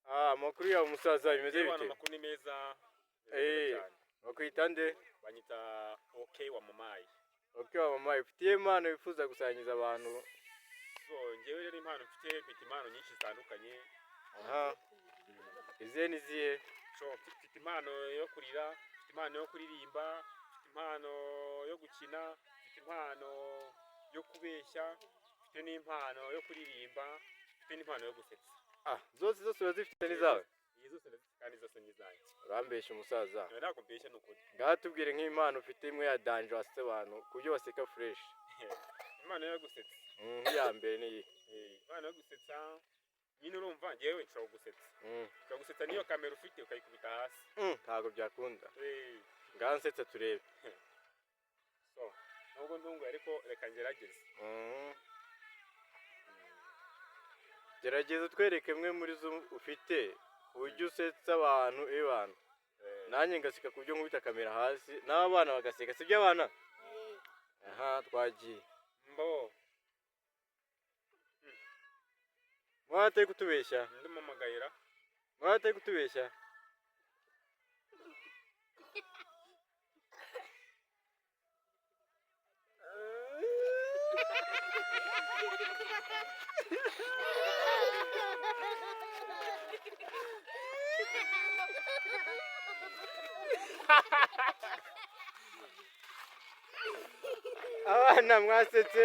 Ah, amakuru yawe umusaza bimeze Yewe, bite? Amakuru ni meza. Eh. Meza cyane. Bakwita nde? Banyita OK wa Mamayi. Okay, wa mama, ufitiye impano wifuza gusangiza abantu? So njyewe rero impano mfite impano nyinshi zitandukanye. Aha. Izihe n'izihe? So mfite impano yo kurira, mfite impano yo kuririmba, mfite impano yo gukina, mfite impano yo kubeshya, mfite n'impano yo kuririmba, mfite n'impano yo gusetsa. Ah, zose zose urazifite n'izawe? Iyi zose ndazifite kandi zose ni izanjye. Urambeshya umusaza. Ntabwo ntabwo mbeshya, ni ukuri. Ngaha tubwire nk'impano ufite imwe ya danger wasetsa abantu ku buryo baseka fresh. Impano yo gusetsa. Nk'iya mbere ni iyi. Impano yo gusetsa nyine, urumva njyewe nshobora gusetsa. Nshobora gusetsa n'iyo kamera ufite ukayikubita hasi. Ntabwo byakunda. Ngaha nsetsa turebe. So nubwo ntunguye ariko reka ngerageze. Gerageza utwereke imwe muri zo ufite ku buryo usetsa abantu ebana. Nanjye ngaseka ku buryo nkubita kamera hasi n'abana bagaseka, sibyo abana? Aha twagiye. Mbo. Mwana atari kutubeshya. Ndumamagayira. Mwana atari kutubeshya. Abana mwasetse.